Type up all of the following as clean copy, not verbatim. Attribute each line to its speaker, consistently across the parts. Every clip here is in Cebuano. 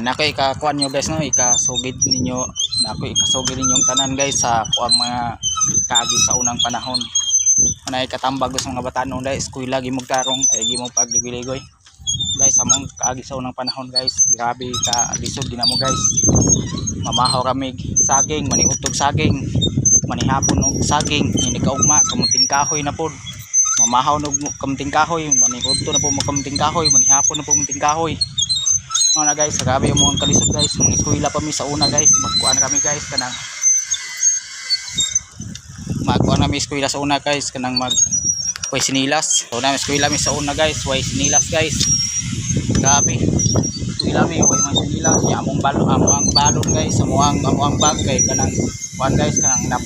Speaker 1: Nako ikakuan nyo, guys, no, ikasugid ninyo, nako ikasugid ninyong tanan, guys, sa kuang mga kaagi sa unang panahon. Manay katambag sa mga batanon guys, eskwela gimog tarong ay gimog pagligoy-ligoy, guys. Among kaagi sa unang panahon, guys, grabe ka lisod ginamo, guys. Mamahaw ramig saging, maniutog saging, manihapon og saging, ini kaugma kamunting kahoy na pod. Mamahaw og kamunting kahoy, maniudto na po mo kamunting kahoy, manihapon na po kamunting kahoy. Mao na, guys, grabe yung mga kalisod, guys. Mga eskwela pa mi sa una, guys, magkuan kami, guys, kanang magkuan kami eskwela sa una, guys, kanang mag way sinilas. So na eskwela mi sa una, guys, way sinilas, guys. Grabe. Eskwela mi way mga sinilas. Ya among balon, amo ang balon, guys, amo ang bag kay kanang kuan, guys, kanang nap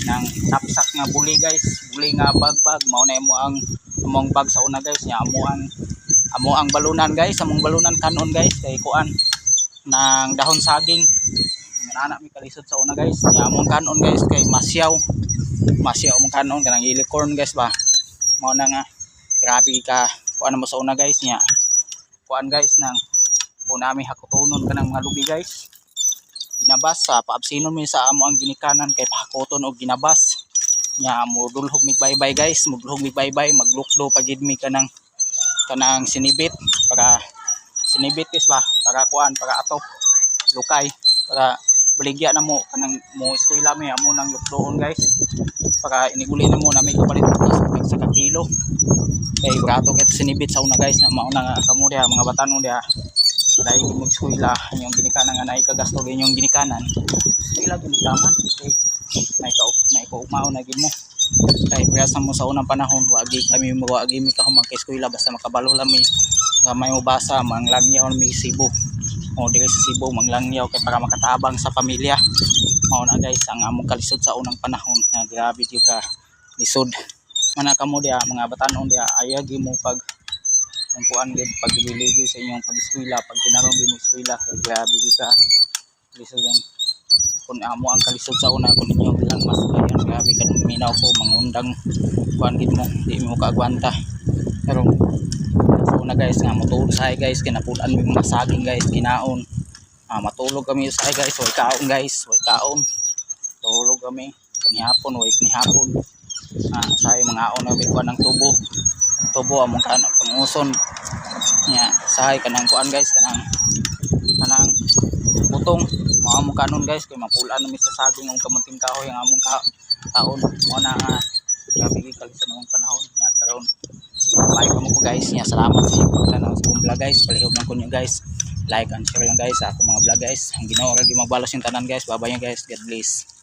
Speaker 1: nang knapsack nga buli, guys, buli nga bag bag mao na imo ang among bag sa una, guys. Nya amo ang balunan, guys, among balunan kanon, guys, kay kuan nang dahon saging. Nga mi kalisod sa una, guys. Nya among kanon, guys, kay masyaw, masyaw among kanon, kanang unicorn, guys, ba. Mao na nga grabe ka kuan mo sa una, guys. Nya kuan, guys, nang kung nami hakutonon kanang mga lubi, guys, ginabas sa paabsinon mi sa amo ang ginikanan kay pahakuton og ginabas. Nya modulhog mig baybay, guys, modulhog mig baybay, maglukdo pagid mi kanang sinibit para sinibit, guys, ba, para kuan, para atop lukay para baligya na mo kanang mo eskwela mi. Amo nang lukdoon, guys, para iniguli na mo na may kapalit sa ka kilo kay brato kay sinibit sa una, guys. Na mao na nga kamo diha, mga batanon diha, dahil mo eskwela inyong ginikanan nga naay kagasto inyong ginikanan, eskwela gyud daman kay may kaugmao na gid mo kay prasa mo sa unang panahon. Wagi mi kahuman kay eskwela, basta makabalo lang mi nga may mobasa, manglangyaw mi Cebu o diri sa Cebu, manglangyaw kay para makatabang sa pamilya. Mao na, guys, ang among kalisod sa unang panahon nga grabe gyud ka lisod. Mana kamo diha, mga batanon diha, ayagi mo pag kung kuan gid pagligoy sa inyong pag-eskwela, pag tinarong gid mo eskwela kay grabe gyud ka lisod. Ang kung amo ang kalisod sa una, kung inyo lang mas ayan, grabe ka minaw ko mangundang kuan gid mo, di mo kaagwanta. Pero sa una, guys, nga motulog sa, guys, kinapulan mi mga saging, guys, kinaon. Matulog kami sa, guys, way kaon, guys, way kaon. Tulog kami panihapon, way panihapon. Sa mga aon na may kuan ng tubo, tubo among kaon panguson. Nya sahay kanang kuan, guys, kanang butong mao among kanon, guys, kay mapulaan na mi sa saging ang kamunting kahoy ang among kaon. Mao na nga grabe gyud kalisod namong panahon. Nya karon bye kamo ko, guys. Nya salamat sa inyong pagtanaw sa akong vlog, guys. Palihog lang ko nyo, guys, like and share lang, guys, sa akong mga vlog, guys. Ang Ginoo ra gyud magbalos yung tanan, guys. Bye bye, guys. God bless.